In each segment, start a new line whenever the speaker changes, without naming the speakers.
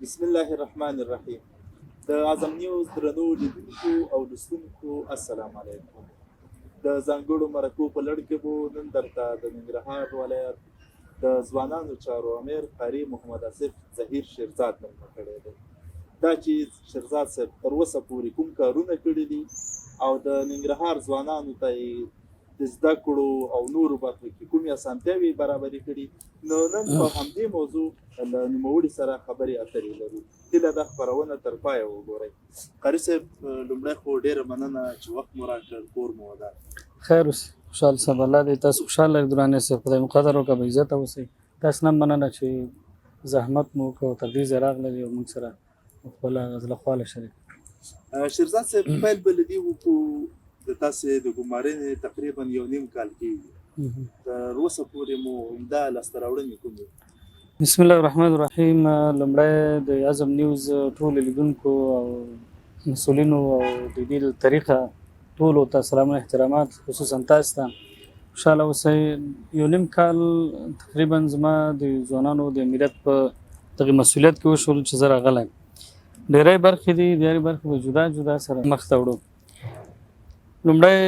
بسم الله الرحمن الرحیم. د اعظم نیوز درنو لیدونکو او لوستونکو، السلام علیکم. د ځانګړو مرکو په لړ کې مو نن درته د ننګرهار ولایت د ځوانانو چارو امیر قاري محمد آصف ظهیر شیرزاد مېلمه کړی دی. دا چې شیرزاد صاحب تر اوسه پورې کوم کارونه کړي دي او د ننګرهار ځوانانو ته یې د زده کړو او نورو برخو کې کومې اسانتیاوې برابرې کړي، نو نن په همدې موضوع له نوموړي سره خبرې اترې لرو. هیله ده خپرونه تر پایه وګورئ. قاري صاحب، لومړی خو ډېره مننه چې وخت مو راکړ، کور مو ودان.
خیر اوسې خوشحال صاحب، الله دې تاسو خوشحال لري. درانه صاحب، خدای مو قدر وکړه، به عزت اوسئ. تاسو نه مننه چې زحمت مو وکړ، تر دې ځایه راغلل او موږ سره خپله زړه خواله شریک.
شیرزاد صاحب، پیل به له دې وکړو، د تاسې د ګمارنې تقریبا یو نیم کال کېږي، تر اوسه پورې مو عمده لاسته راوړنې کومې؟
بسم الله الرحمن الرحیم. لومړی د اعظم نیوز ټولو لیدونکو او مسؤلینو او د دې له طریقه ټولو ته سلامونه، احترامات، خصوصا تاسو ته. خوشحاله اوسئ. یو نیم کال تقریبا زما د ځوانانو د امیریت په دغه مسؤلیت کې وشول چې زه راغلی یم. ډېری برخې دي، ډېری برخې به جدا جدا سره مخته وړو. لومړی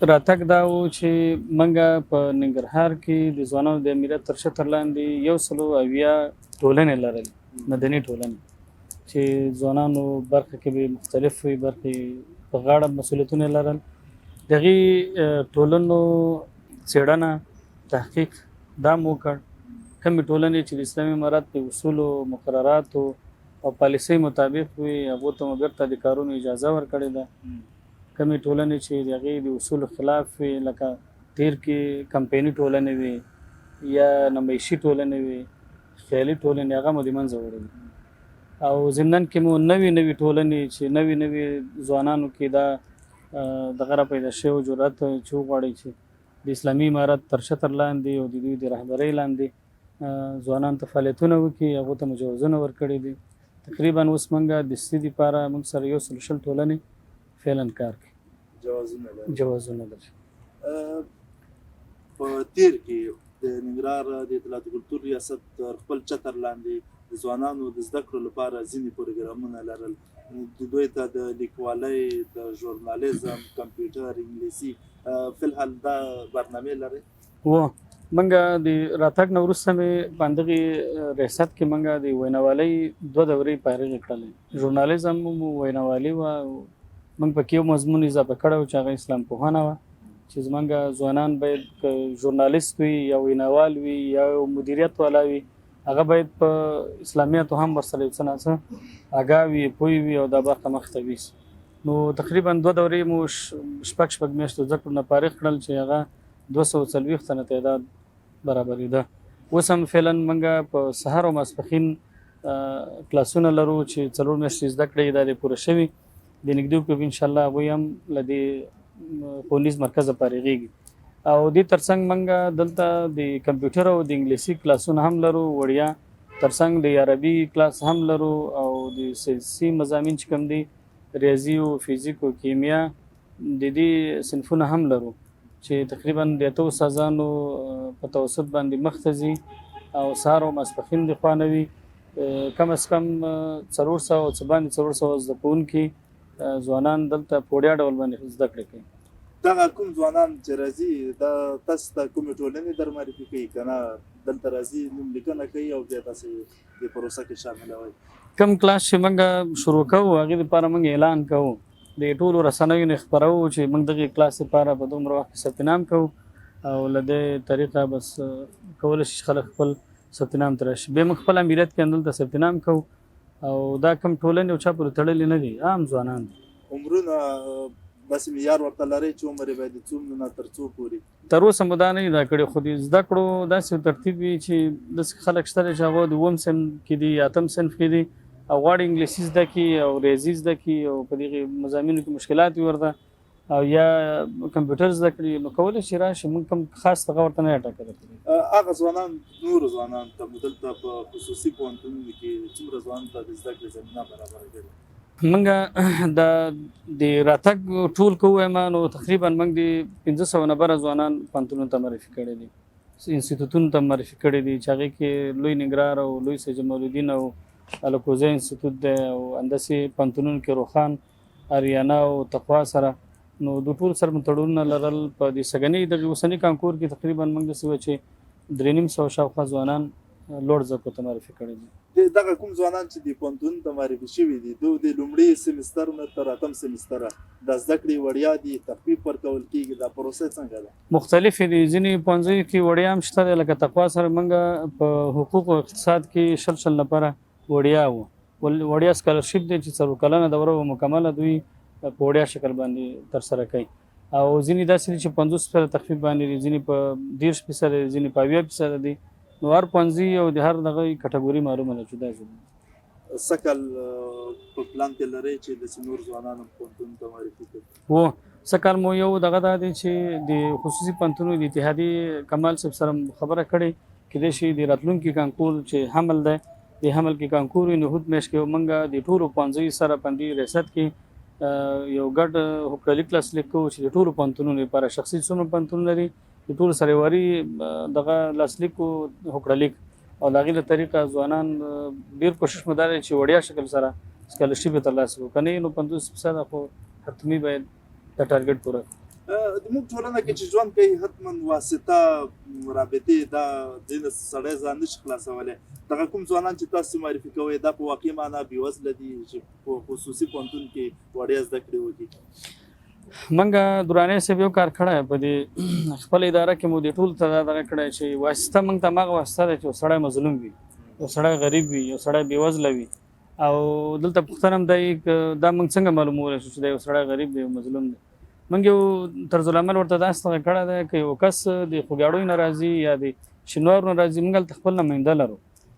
راتګ دا و چې موږ په ننګرهار کې د ځوانانو د امیریت تر چتر لاندې 170 ټولنې لرلې، مدني ټولنې چې ځوانانو برخه کې به مختلفې برخې په غاړه مسؤلیتونه لرل. دغې ټولنو څېړنه، تحقیق دا مو وکړ، کومې ټولنې چې د اسلامي امارت د اصولو، مقرراتو او پالیسۍ مطابق وي، هغو ته مو بېرته د کارونو اجازه ورکړې ده. کومې ټولنې چې د هغې د اصولو خلاف وي، لکه تېر کې کمپایني ټولنې وي یا نمایشي ټولنې وي، خیالي ټولنې، هغه مو د منځه وړي دي. او ضمناً کې مو نوې نوې ټولنې چې نوې نوې ځوانانو کې دا دغه را پیدا شوی جرأت چې وغواړي چې د اسلامي امارت تر چتر لاندې او د دوی د رهبرۍ لاندې ځوانان ته فعالیتونه وکړي، هغو ته مو جوازونه ورکړي دي. تقریبا اوس موږ د سي دپاره موږ سره 120 ټولنې فعلا کار کوي،
جوازونه لري.
جوازونه لري.
په تیر کې د ننګرهار د اطلاعات کلتور ریاست تر خپل چتر لاندې د ځوانانو د زده کړو لپاره ځینې پروګرامونه لرل، د دوی ته د لیکوالۍ، د ژورنالیزم، کمپیوټر، انګلیسي، فلحال دا برنامې لري؟
و موږ د راتګ نه وروسته مې په همدغې ریاست کې موږ د ویناوالۍ دوه دورې فارغې کړلې. ژورنالیزم مو ویناوالي وه، موږ پکې یو مضمون اضافه کړی و چې هغه اسلام پوهنه وه، چې زموږ ځوانان باید که ژورنالیست وي یا ویناوال وي یا یو مدیریت والا وي، هغه باید په اسلامیاتو هم ورسره یو څه ناڅه آګاه وي، پوه وي او دا برخه مخته ویسي. نو تقریبا دوه دورې مو شپږ شپږ میاشتو زده کړو نه فارغ کړل چې هغه 240 تنه تعداد برابرېده. اوس هم فعلا موږ په سهار او ماسپښین کلاسونه لرو چې 4 میاشتې زده کړې دا دې پوره شوي، د نږدې کې به انشاءالله هغوی هم له دې ښوونیز مرکزه فارغېږي. او دې ترڅنګ موږ دلته د کمپیوټر او د انګلیسي کلاسونه هم لرو وړیا، ترڅنګ د عربي کلاس هم لرو او د ساینسي مضامین چې کوم دي، ریاضي او فزیک او کیمیا، د دې صنفونه هم لرو چې تقریبا د 8 استادانو په توسط باندې مخته ځي او سهار او ماسپښین د خوا نه وي. کم از کم 400 او څه باندې 400 زده کوونکي ځوانان دلته په وړیا ډول باندې زده کړې کوي.
دغه کوم ځوانان چې راځي، دا تاسو ته کومې ټولنې در معرفي کوي که نه دلته راځي، نوم لیکنه کوي او بیا تاسې دې پروسه کې شاملوئ؟
کوم کلاس چې موږ شروع کوو، هغې دپاره موږ اعلان کوو، د ټولو رسنیو نه خپروو چې موږ دغې کلاس لپاره په دومره وخت کې ثبت نام کوو او له دې طریقه بس کولی شي چې خلک خپل ثبت نام ته راشي. بیا موږ خپل امیریت کې همدلته ثبت نام کوو او دا کوم ټولنې او چا پورې تړلې نه دي، عام ځوانان دي.
عمرونه داسې معیار ورته لرئ چې عمر یې باید د څومره نه تر څو پورې؟
تر اوسه مو دا نه دي دا کړي، خو د زده کړو داسې یو ترتیب وي چې داسې خلک شته چې هغه د اووم صنف کې دي یا اتم صنف کې دي او غواړي انګلیسي زده کړي او ریاضي زده کړي او په دغې مضامینو کې مشکلات وي ورته او یا کمپیوټر زده کړي، نو کولی شي راشي. موږ کوم خاص دغه ورته نه ټاکلی.
هغه ځوانان، نورو ځوانانو ته مو دلته په خصوصي پوهنتونونو کې څومره ځوانانو ته د زده کړې زمینه برابره کړې؟
موږ د راتګ ټول که ووایم نو تقریبا موږ د 500 نه بره ځوانان پوهنتونونو ته معرفي کړي دي، انستیتوتونو ته معرفي کړي دي چې هغې کې لوی ننګرهار او لوی سید جمال الدین او الکوزی انسټیټیوټ دی او همداسې پوهنتونونو کې روښان، اریانا او تقوا سره، نو د ټول سره مو تړونونه لرل. په دې سږنۍ دغې اوسني کانکور کې تقریبا موږ داسې وه چې 350 شاوخوا ځوانان لوړ زده کړو ته معرفي کړي دي.
دغه کوم ځوانان چې د پوهنتون ته معرفي شوي دي، دوی د لومړي سمستر نه تر اتم سمستره دا زده کړې وړیا دي، تخفیف ورکول کېږي، دا پروسه څنګه ده؟
مختلفې دي. ځینې پوهنځیو کې وړیا هم شته دی، لکه تقوا سره موږ په حقوق او اقتصاد کې 20 20 نفره وړیا وو، وړیا سکالرشیپ دی چې 4 کلنه دوره به مکمله دوی په وړیا شکل باندې ترسره کوي. او ځینې داسې دي چې 50% تخفیف باندې دي، ځینې په 30% دي، ځینې په 70% دي. نو هر پوهنځي او د هر دغه کټګوري معلومه ده جدا جدا.
سږ کال په پلان کې لرئ چې داسې نور ځوانان هم پوهنتون ته معرفي کړئ؟
هو، سږ کال مو یو دغه دا دی چې د خصوصي پوهنتونو د اتحادیې کمال صاحب سره خبره کړې، کېدای شي د راتلونکي کانکور چې حمل دی، د حمل کې کانکور وي، نو حوت میاشت کې موږ د ټولو پوهنځیو سره په دې ریاست کې یو ګډ هوکړه لیک لاسلیک کوو چې د ټولو پوهنتونونو لپاره شخصي څومره پوهنتونونه لري د ټولو سره یواري دغه لاسلیک هوکړه لیک، او د هغې له طریقه ځوانان ډېر کوشش مو دا دی چې وړیا شکل سره سکالرشیپ یې ترلاسه کړو، که نه نو 50% خو حتمي باید دا ټارګټ پوره کړو.
زموږ ټولنه کې چې ژوند کوي حتما واسطه رابطې دا ځینې سړی ځان نشي خلاصولی. دغه کوم ځوانان چې تاسو معرفي کوئ دا په واقعي معنا بېوزله دي چې په خصوصي پوهنتون کې وړیا زده کړې وکړي؟
موږ دراني صاحب یو کار کړی په دې خپل اداره کې مو دې ټول ته دا دغه کړی چې واسطه موږ ته هماغه واسطه ده چې یو سړی مظلوم وي، یو سړی غریب وي، یو سړی بېوزله وي. او دلته پوښتنه هم دا دا موږ څنګه معلومولی شو چې دا یو سړی غریب دی، یو مظلوم دی؟ موږ یو طرزالعمل ورته داسې دغه کړی دی که یو کس د خوږیاړیو نه راځي یا د شینوارو نه راځي، موږ هلته خپل نماینده لرو،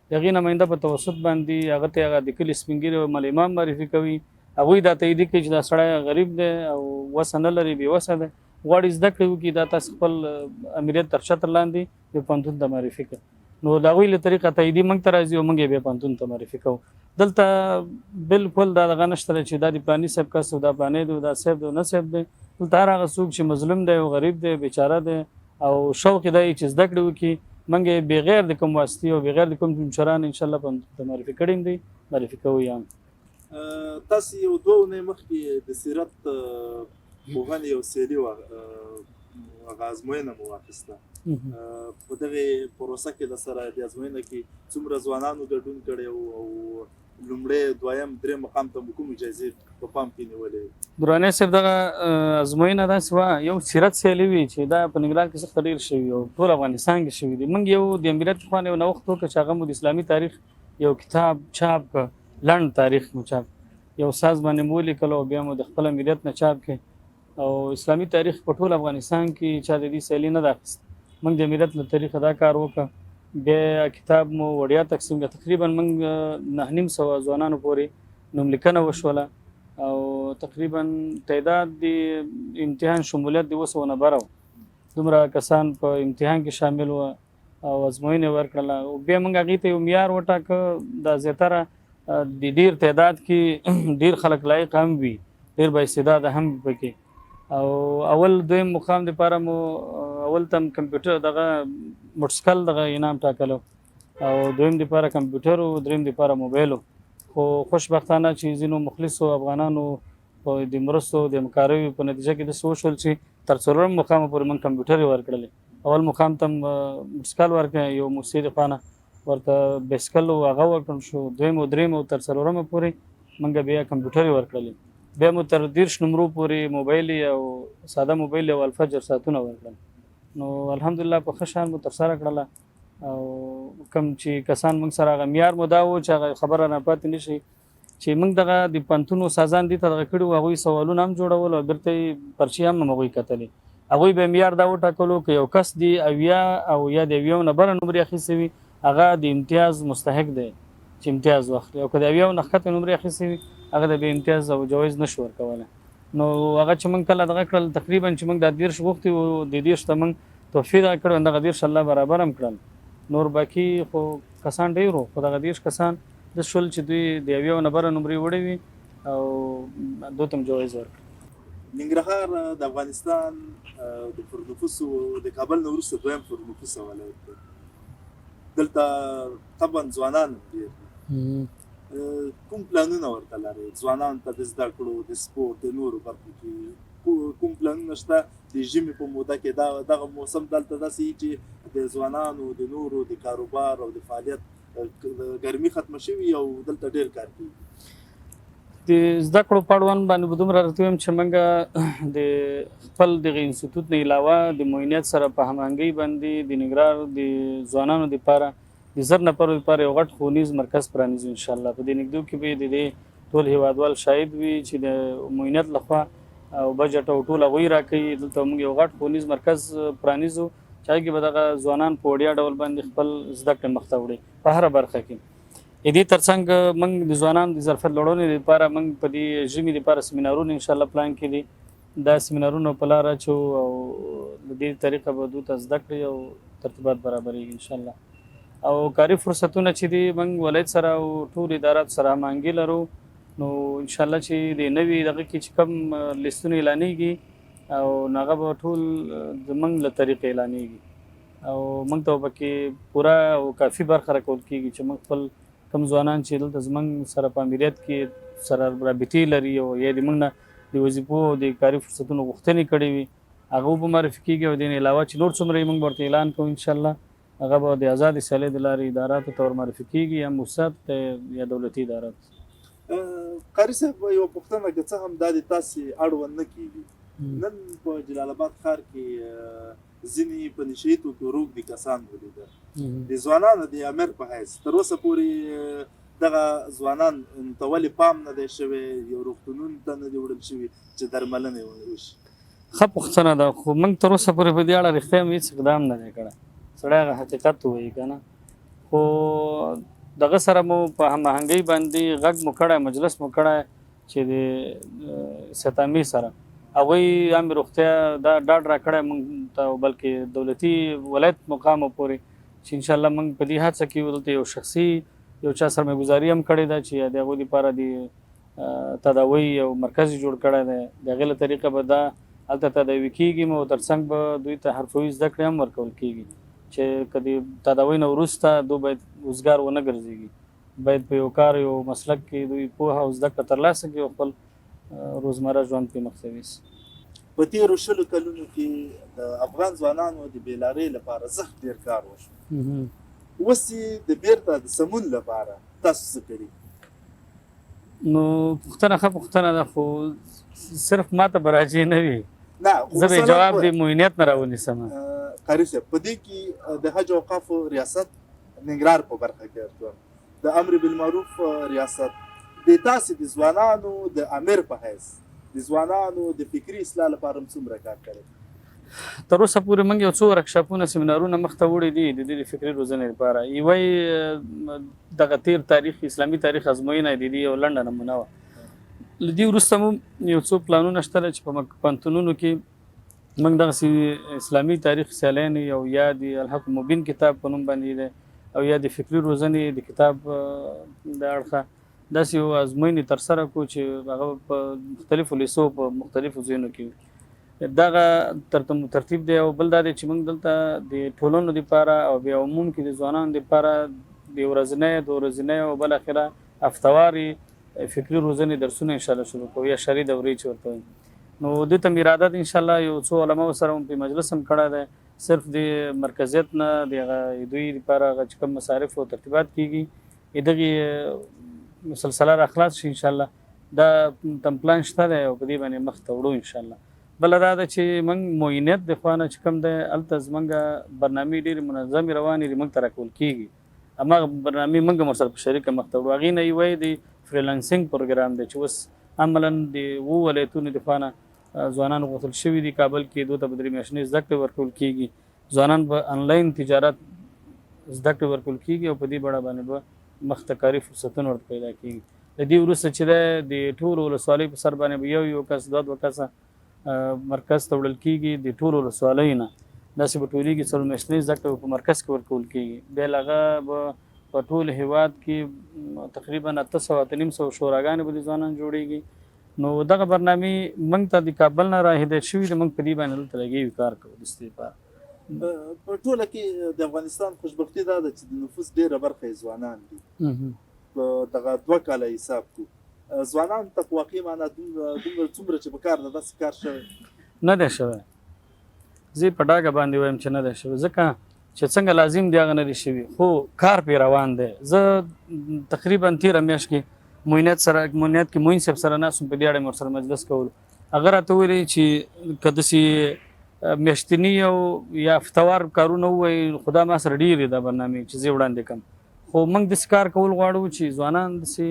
د هغې نماینده په توسط باندې هغه ته هغه د کلي سپین ږیري او مل امام معرفي کوي، هغوی دا تاییدي کوي چې دا سړی غریب دی او وسه نه لري، بې وسه دی، غواړي زده کړې وکړي، دا تاسو خپل امریت تر چتر لاندې د پوهنتون ته معرفي کړئ. نو د هغوی له طریقه تاییدي موږ ته راځي او موږ یې بیا پوهنتون ته معرفي کوو. دلته بالکل دا دغه نشته چې دا د فلاني صاحب کس او دا فلانی دی او دا صاحب دی او نه صاحب دی. دلته هر هغه څوک چې مظلوم دی او غریب دی، بیچاره دی او شوق یې دی چې زده کړې وکړي، موږ یې بغیر د کوم واسطې او بغیر د کوم مشران انشاءالله پوهنتون ته معرفي کړي دي، معرفي کوو یې هم.
تاسو یو دوه اونۍ مخکې د سیرت پوهنې یو سیالي وه، هغه ازموینه مو واخیسته. په دغې پروسه کې د سره د ازموینه کې څومره ځوانانو ګډون کړی او لومړی، دویم، دریم مقام ته مو کومې جایزې په پام کې نیولې؟
دراني صاحب دغه ازموینه داسې وه، یو سیرت سیالي وي چې دا په ننګرهار کې څخه ډېر شوي او ټول افغانستان کې شوي دي. موږ یو د امریت لخوا یو نوښت وکړ چې هغه مو د اسلامي تاریخ یو کتاب چاپ کړ، لنډ تاریخ مو چاپ، یو ساز باندې مو ولیکلو او بیا مو د خپل امیریت نه چاپ کړ. او اسلامي تاریخ په ټول افغانستان کې چا د دې سیالي نه ده اخیستې، موږ د امیریت له طریقه دا کار وکړ. بیا کتاب مو وړیا تقسیم کړ، تقریبا موږ 950 ځوانانو پورې نوملیکنه وشوله او تقریبا تعداد د امتحان شمولیت د 700 نه بره و، دومره کسان په امتحان کې شامل وو او ازموینه یې ورکړله. او بیا موږ هغې ته یو معیار وټاکه، دا زیاتره د ډېر تعداد کې ډېر خلک لایق هم وي، ډېر با استعداده هم وي پکې. او اول دویم مقام دپاره مو اول ته هم کمپیوټر دغه موټرسایکل دغه انعام ټاکلو، او دویم دپاره کمپیوټر و، دریم دپاره موبایل و. خو خوشبختانه چې ځینو مخلصو افغانانو په د مرستو د همکاریو په نتیجه کې داسې وشول چې تر څلورم مقامه پورې موږ کمپیوټر یې ورکړلې. اول مقام ته هم موټرسایکل ورکړ، یو موسسې د خوا نه ورته بایسکل و هغه ورکړل شو، دویم او دریم او تر څلورمه پورې موږ بیا کمپیوټر یې ورکړلې. بیا مو تر 30 نمرو پورې موبایل او ساده موبایل او الفجر ساعتونه ورکړل. نو الحمدلله په ښه شان مو ترسره کړله. او کوم چې کسان موږ سره هغه معیار مو دا و چې هغه خبره نه پاتې نه شي چې موږ دغه د پوهنتون استادان دې ته دغه کړي وو، هغوی سوالونه هم جوړول او بېرته یې پرچې هم هغوی کتلې. هغوی به معیار دا وټاکلو که یو کس دی 70 او یا د 70 نه بره نمرې اخیستې وي هغه د امتیاز مستحق دی چې امتیاز واخلي، او که د 70 نه ښکته نمرې اخیستې وي هغه د بې امتیاز او جوایز نه شو ورکولی. نو هغه چې موږ کله دغه کړل تقریبا چې موږ دا 30 غوښتي وو، د 30 ته موږ تحفې دغه کړو، دغه 30 الله برابر هم کړل. نور باقي خو کسان ډېر وو، خو دغه 30 کسان داسې شول چې دوی د 70 نه بره نمرې وړې وي او دوی ته هم جوایز ورکړل.
ننګرهار د افغانستان د پرنفوسو د کابل نه وروسته دویم پرنفوسه ولایت دی. دلته طبعا ځوانان ډېر دي. کوم پلانونه ورته لرئ ځوانانو ته د زده کړو، د سپورت، د نورو برخو کې کوم پلانونه شته؟ د ژمي په موده کې دا دغه موسم دلته داسې چې د ځوانانو د نورو د کاروبار او د فعالیت ګرمي ختمه شوي او دلته ډیر کار کیږي.
د زده کړو په اړوند باندې به دومره راته ووایم چې موږ د خپل دغه انسټیټیوټ نه علاوه د معینیت سره په هماهنګۍ باندې د ننګرهار د ځوانانو دپاره د 1000 نفرو لپاره یو غټ ښوونیز مرکز پرانیزو انشاءالله. په دې نږدو کې به د دې ټول هیوادوال شاهد وي چې د معینیت لخوا او بجټ او ټول هغوی راکوي. دلته موږ یو غټ ښوونیز مرکز پرانیزو چې هغې کې به دغه ځوانان په وړیا ډول باندې خپل زده کړې مخته وړي په هره برخه کې. د دې ترڅنګ موږ د ځوانانو د ظرفیت لوړونې لپاره موږ په دې ژمي لپاره سیمینارونه انشاءالله پلان کې دي. دا سیمینارونه په لاره اچوو او له دې طریقه به دوی ته زده کړې او ترتیبات برابرېږي انشاءالله. او کاري فرصتونه چې دي موږ ولایت سره او ټول اداراتو سره هماهنګي لرو، نو انشاءالله چې د نوي دغه کې چې کوم لیستونه اعلانېږي او هغه به ټول زموږ له طریقې اعلانېږي او موږ ته به پکې پوره او کافي برخه راکول کېږي چې موږ خپل کوم ځوانان چې دلته زموږ سره په امریت کې سره رابطې لري او یا د موږ نه د وظیفو او د کاري فرصتونو غوښتنې کړې وي هغه به معرفي کېږي. او دې نه علاوه چې نور څومره یې موږ ورته اعلان کوو انشاءالله هغه به د ازادې سیالۍ د لارې اداراتو ته ور معرفي کېږي، یا موسساتو ته یا دولتي اداراتو ته.
قاري صاحب یوه پوښتنه که څه هم دا د تاسې اړوند نه کېږي، نن په جلال اباد ښار کې ځینې په نشه یي توکو روږدي کسان ولیدل، د ځوانانو د امر په حیث تر اوسه پورې دغه ځوانان ته ولې پام نه دی شوی، یو روغتونونو ته نه دي وړل شوي چې درملنه یې وشي؟
ښه پوښتنه ده، خو موږ تر اوسه پورې په دې اړه رښتیا هم هېڅ اقدام نه دی کړی. سړی هغه حقیقت ووایي که نه، خو دغه سره مو په هماهنګۍ باندې غږ مو کړی، مجلس مو کړی چې د ستامې سره هغوی عامې روغتیا دا ډاډ راکړی موږ ته، بلکې دولتي ولایت مقامو پورې چې انشاءالله موږ په دې هڅه کې یو. دلته یو شخصي یو چا سرمایه ګذاري هم کړې ده چې د هغوی دپاره د تداوۍ یو مرکز یې جوړ کړی دی، د هغې له طریقه به دا هلته تداوي کېږي او ترڅنګ به دوی ته حرفوي زده کړې هم ورکول کېږي چې که د تداوۍ نه وروسته دوی باید وزګار ونه ګرځېږي، باید په یو کار یو مسلک کې دوی پوهه او زده کړه ترلاسه کړي او خپل روزمره ژوند پرې مخته یوسي.
په تېرو 20 کلونو کې د افغان ځوانانو د بېلارۍ لپاره زښت ډېر کار وشو، اوس یې د بېرته د سمون لپاره تاسو څه کړي؟
نو پوښتنه ښه پوښتنه ده، خو صرف ما ته به راجع نه وي،
نه
زه به جواب د معینیت نه راونیسم.
قاري صاحب په دې کې د حج اوقافو ریاست ننګرهار په برخه کې ورکړم، د امر بالمعروف ریاست د تاسې د ځوانانو د امر په حیث د ځوانانو د فکري اصلاح لپاره هم څومره کار کړی؟
تر اوسه پورې موږ یو څو ورکشاپونه سیمینارونه مخته وړي دي د دې د فکري روزنې لپاره. یوه دغه تېر تاریخ اسلامي تاریخ ازموینه د دې یو لنډه نمونه وه. له دې وروسته مو یو څو پلانونه شته چې په پوهنتونونو کې موږ دغسې اسلامي تاریخ سیالانې او یا د الحق مبین کتاب په نوم باندې دی او یا د فکري روزنې د کتاب د اړخه داسې یو ازموینې ترسره کړو چې هغه په مختلفو لیسو په مختلفو ځایونو کې دغه ترتیب دی. او بل دا دی چې موږ دلته د ټولنو دپاره او بیا عموم کې د ځوانانو دپاره د ورځنۍ د ورځنۍ او بالاخره هفتوارې فکري روزنې درسونه انشاءالله شروع کوو یا شرعي دورې چې ورته وایي. نو دې ته مې اراده ده انشاءالله یو څو علماو سره مو په مجلس هم کړی دی، صرف د مرکزیت نه د هغه دوی دپاره هغه چې کوم مصارف او ترتیبات کېږي دغې مسلسله را خلاص شي انشاءالله. دا تم پلان شته دی او په دې باندې مخ ته وړو انشاءالله. بله دا ده چې موږ معینیت د خوا نه چې کوم دی هلته زموږ برنامې ډېرې منظمې روانې دي، موږ ته راکول کېږي، هماغه برنامې موږ هم ورسره په شریکه مخ ته وړو. هغې نه یوه یې د freelancing پروګرام دی چې اوس عملاً د 7 ولایتونو د خوا نه ځوانان غوښتل شوي دي کابل کې، دوی ته به 3 میاشتنۍ زده کړې ورکول کېږي، ځوانان به انلاین تجارت زده کړې ورکول کېږي او په دې بڼه باندې به مخته کاري فرصتونه ورته پیدا کېږي. له دې وروسته چې دی د ټولو ولسوالۍ په سر باندې به یو یو کس دوه دوه کسه مرکز ته وړل کېږي، د ټولو ولسوالۍ نه داسې به ټولېږي، 4 میاشتنۍ زده کړې به په مرکز کې ورکول کېږي. بیا له هغه به په ټول هېواد کې تقریبا 800 850 شوراګانې به د ځوانانو جوړېږي. نو دغه برنامې موږ ته د کابل نه را هدایت شوي دي، موږ په دې باندې دلته لګیا یو کار کوو د دې لپاره.
په ټوله کې د افغانستان خوشبختي دا ده چې د نفوس ډېره برخه یې ځوانان دي. دغه 2 کاله حساب کو، ځوانانو ته په واقعي معنا دومره دومره څومره چې په کار ده، داسې کار شوی؟
نه دی شوی. زه په ډاګه باندې وایم چې نه دی شوی، ځکه چې څنګه لازم دی هغه نه دی شوي، خو کار پې روان دی. زه تقریبا تېره میاشت کې معینیت سره، معینیت کې معین صاحب سره ناست وم، په دې اړه مې ورسره مجلس کولو. هغه راته ویلي چې که داسې میاشتني او یا هفتوار کارونه ووایي، خو دا ما سره ډېرې دا برنامې چې زه وړاندې کړم، خو موږ داسې کار کول غواړو چې ځوانان داسې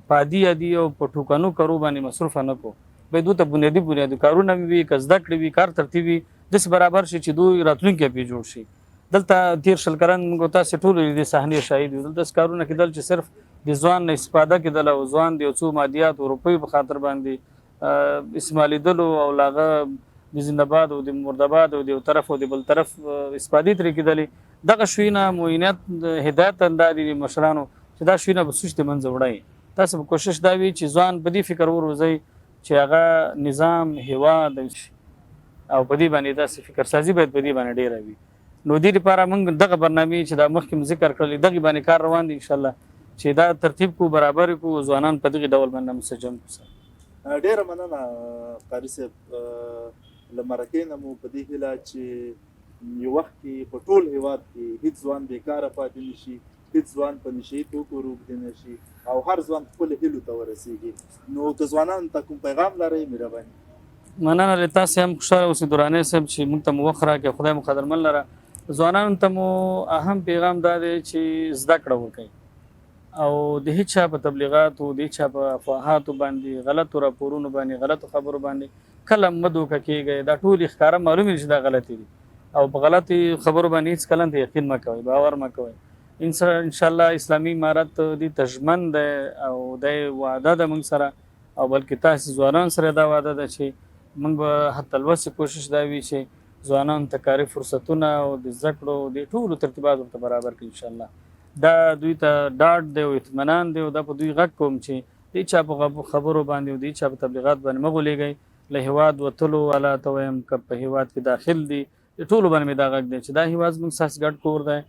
په عادي عادي او په ټوکنو کارو باندې مصروفه نه کړو. باید دوی ته بنیادي بنیادي کارونه وي، که زده کړې وي، کار ترتیب وي، داسې برابر شي چې دوی راتلونکی پرې جوړ شي. دلته تېر 20 کلن موږ تاسې ټولو د دې صحنې شاهد یو. دلته داسې کارونه کېدل چې صرف د ځوان نه استفاده کېدله او ځوان د یو څو مادیات او روپیو په خاطر باندې استعمالېدلو او له هغه د زنده‌باد او د مرده‌باد او د یو طرف او د بل طرف استفادې ترې کېدلې. دغه شیونه معینیت هدایت دا دي مشرانو چې دا شیونه به سوچ د منځه وړی. تاسو به کوشش دا وي چې ځوان په دې فکر وروزئ چې هغه نظام، هیواد او په دې باندې داسې فکر سازي باید په دې باندې ډیره وي. نو دې لپاره موږ دغه برنامې چې دا مخکې مو ذکر کړلې، دغه باندې کار روان دی. ان شاء الله چې دا ترتیب کو، برابر کو، ځوانان په دغه ډول باندې منسجم کو.
ډیره مننه قاري صاحب له مرکې نه مو. په دې هیله چې یو وخت کې په ټول هیواد کې هیڅ ځوان بیکاره پاتې نشي، هیڅ ځوان په نشهيي توکو روږدی نه شي او هر ځوان خپل هیلو ته ورسیږي. نو که ځوانانو ته کوم پیغام لرئ، مهرباني.
مننه له تاسو هم. خوشاله اوسئ دراني صاحب چې موږ ته مو وخت راکړ، خدای مو قدرمن لره. ځوانانو ته مو اهم پیغام دا دی چې زده کړه وکړئ او د هیچا په تبلیغاتو، د هیچا په افواهاتو باندې، غلطو راپورونو باندې، غلطو خبرو باندې کله مه دوکه کېږئ. دا ټولې ښکاره معلومې دي چې دا غلطې دي او په غلطې خبرو باندې هیڅ کله ته یقین مه کوئ، باور مه کوئ. ان شاء الله اسلامي امارت دې ته ژمن دی او دی وعده ده موږ سره او بلکې تاسو ځوانان سره دا وعده ده چې موږ به حتی الوسې کوشش دا وي چې ځوانانو ته کاري فرصتونه او د زده کړو د ټولو ترتیبات ورته برابر کړي. ان شاء الله دا دوی ته ډاډ دی او اطمینان دی او دا په دوی غږ کوم چې د چا په خبرو باندې او د چا په تبلیغات باندې مه غولېږئ. له هیواد وتلو والا ته وایم که په هیواد کې داخل دي، د ټولو باندې مې دا غږ دی چې دا هیواد زموږ ستاسو ګډ کور دی.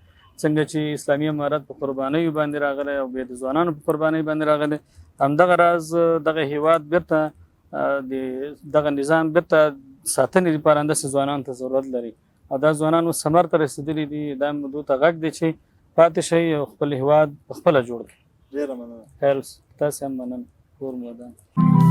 څنګه چې اسلامي امارت په قربانیو باندې راغلی او بیا د ځوانانو په قربانۍ باندې راغلی، همدغه راز دغه هیواد بیرته د دغه نظام بیرته ساتنې لپاره همداسې ځوانانو ته ضرورت لري او دا ځوانان اوس ثمر ته رسېدلي دي. دا دوی ته غږ دی چې پاتې شئ او خپل هیواد په خپله جوړ کړئ.
ډېره مننه.
خیر اوسئ. تاسې هم مننه، کور مو ودان.